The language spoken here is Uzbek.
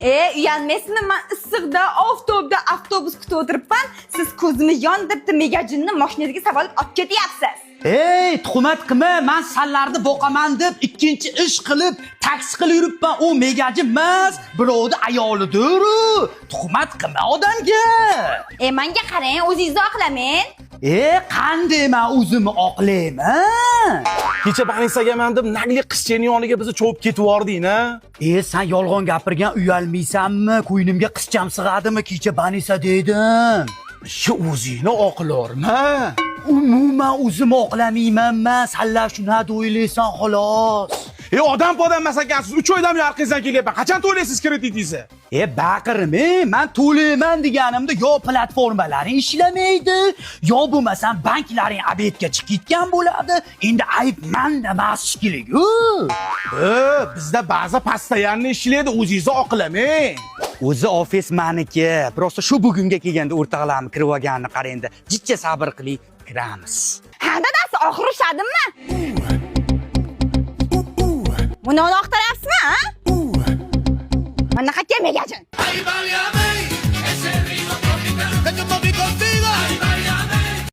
E, uyalmaysizmi? Man issiqda, oftobda avtobus kutib o'tiribman. Siz ko'zimni yondiribdi megajinni mashinangizga savalib olib ketyapsiz. Ey, tuhmat qilma, man sanlarni boqaman deb ikkinchi ish qilib, taksi qilib yuribman. U megaji emas, birovni ayolidir u. Tuhmat qilma odamga. E, menga qarang, o'zingizni oqlamang. E, qanday man o'zimni oqlayman? Kecha больница deb nagli qizchani yoniga bizni chovib ketib yubording a? E, sen yolg'on gapirgan uyalmaysanmi? Ko'ynimga qizcham sig'adimi? Kecha banisa dedim. Shu o'zingni oqlorma. Umuman o'zimni oqlamayman man. Sanlar shuni o'ylaysan xolos. E, odam podam emas ekansiz. 3 oydan beri orqangizdan kelyapman. Qachon to'laysiz kreditingizni? E baqirma, man to'layman deganimda yo platformalaring ishlamaydi, yo bo'lmasam banklaring обед ga chiqib ketgan bo'ladi. Endi ayb manda emas shekilli-ku. E, bizda ba'zi постоянно ishlaydi, o'zingizni oqlamang. O'zi ofis maniki. Просто shu bugunga kelganda o'rtoqlarim kirib olganini qarangda. Jicha sabr qiling, kiramiz. Ha, dadasi, oxiri ushladimmi? Buni uni oqtaryapsizmi, ha? Mana qayerga megajin? Ay, válgame, ese ritmo tropical.